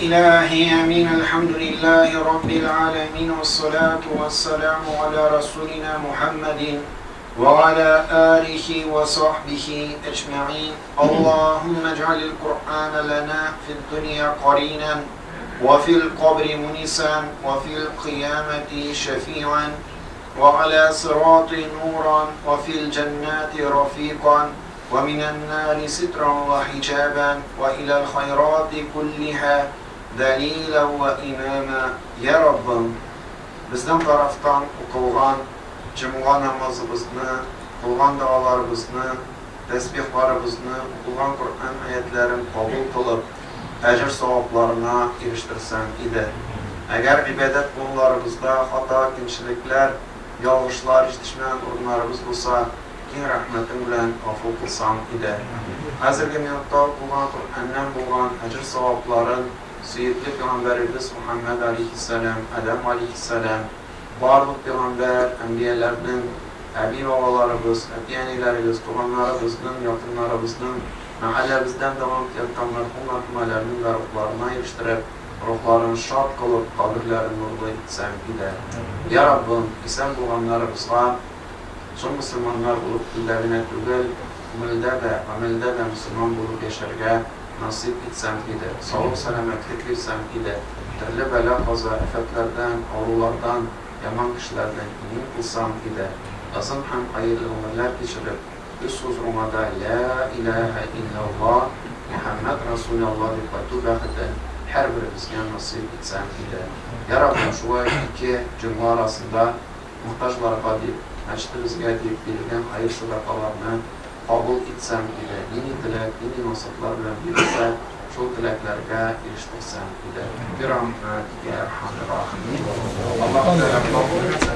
إلهي آمين. الحمد لله رب العالمين، والصلاة والسلام على رسولنا محمد وعلى آله وصحبه أجمعين. اللهم اجعل القرآن لنا في الدنيا قرينا، وفي القبر منسا، وفي القيامة شفيعا، وعلى صراط نورا، وفي الجنات رفيقا، ومن النار سترا وحجابا، وإلى الخيرات كلها دليلا وإماما. يا Раббым, безнең тарафтан укылган җомга намазыбызны, кылган догаларыбызны, тәсбихларыбызны, укылган Коръән аятларын кабул кылып, әҗер савапларына ирештерсәң иде. Әгәр гыйбадәт кылуларыбызда хата, кимчелекләр, ялгышлар, җитешмәгән урыннарыбыз булса, киң рәхмәтең белән гафу кылсаң иде. Хәзерге минутта укылган Коръәннән булган әҗер савапларын сөекле пәйгамбәребез Мухаммәд алейһиссәлам, Адәм алейһиссәлам, барлык пәйгамбәр, әнбияләрнең, әби-бабаларыбыз, әти-әниләребез, туганнарыбызның, якыннарыбызның, мәхәлләбездән дәвам итеп яткан мәрхүм-мәрхүмәләрнең дә рухларына ирештереп, рухларын шат кылып, каберләрен нурлы итсәң иде. Я Раббым, исән булганнарыбызга чын мөселманнар булып телдә генә түгел, күңелдә дә, гамәлдә дә мөселман булып яшәргә насыйп итсәң иде. Саулык-сәламәтлек бирсәң иде. Төрле бәла-каза, афәтләрдән, авырулардан, яман кешеләрдән имин кылсаң иде. Озын һәм хәерле гомерләр кичереп, үз хозурыңа да Лә иләһә илляллаһ, Мөхәммәд Расуляллаһ дип кайту бәхетен һәрберебезгә насыйп итсәң иде. Я Раббым, шулай ук ике җомга арасында мохтаҗларга дип, мәчетебезгә дип бирелгән хәер-сәдакаларны кабул итсәң иде. Нинди теләк, нинди максатлар белән бирелсә, шул теләкләргә ирештерсәң иде. Бирахмәтикә йә әрхәмәр рахимин. Аллаһ Тәгалә кабул итсен.